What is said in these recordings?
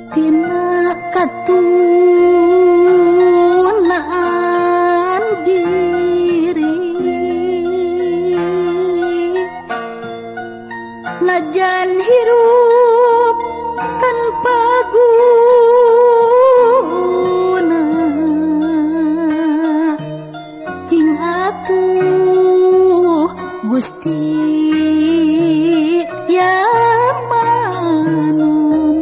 Tina katunaan diri najan hirup tanpa guna cing atuh Gusti ya manun.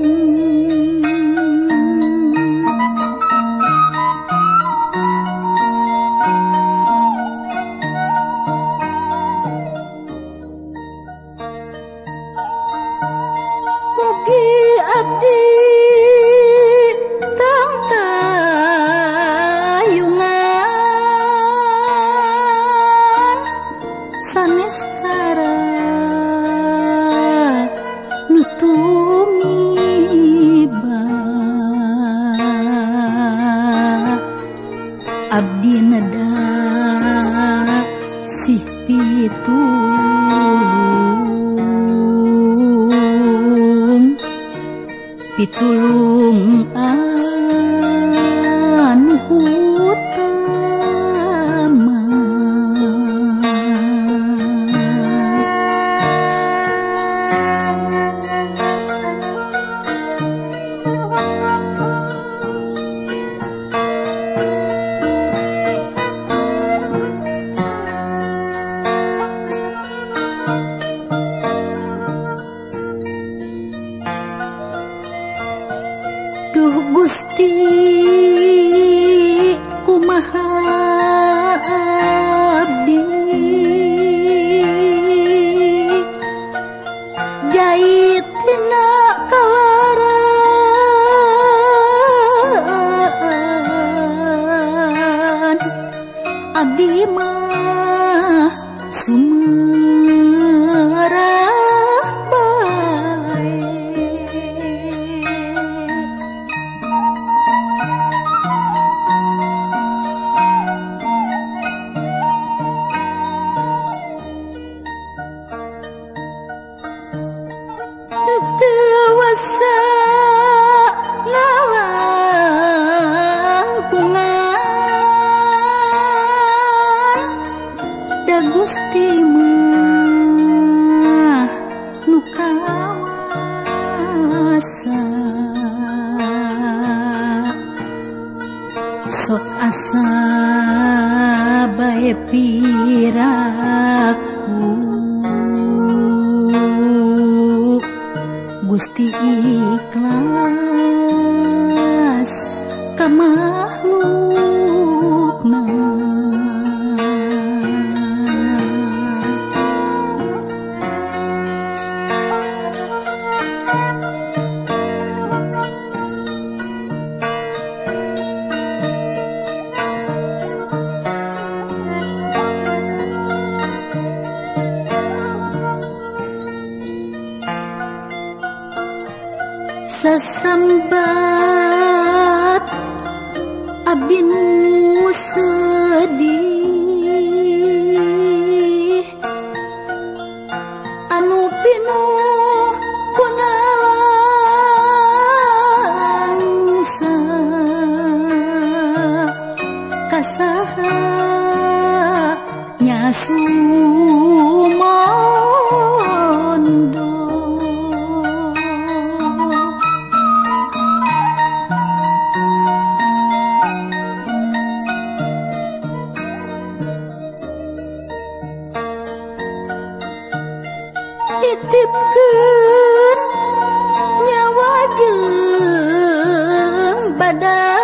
Mugi abdi tangtayungan sanes kara nu tumiba abdi neda sih pitulung pitulung anu utama. Duh Gusti kumaha abdi jaitina kalaran abdi mah sumerah bae. Teu wasa ngalangkungan da Gusti mah nu kawasa sok asa bae piraku Gusti ikhlas ka makhlukna. Sasambat abdi nu sedih anu pinuh ku nalangsa kasaha nya sumondo. Nitipkeun nyawa jeung badan.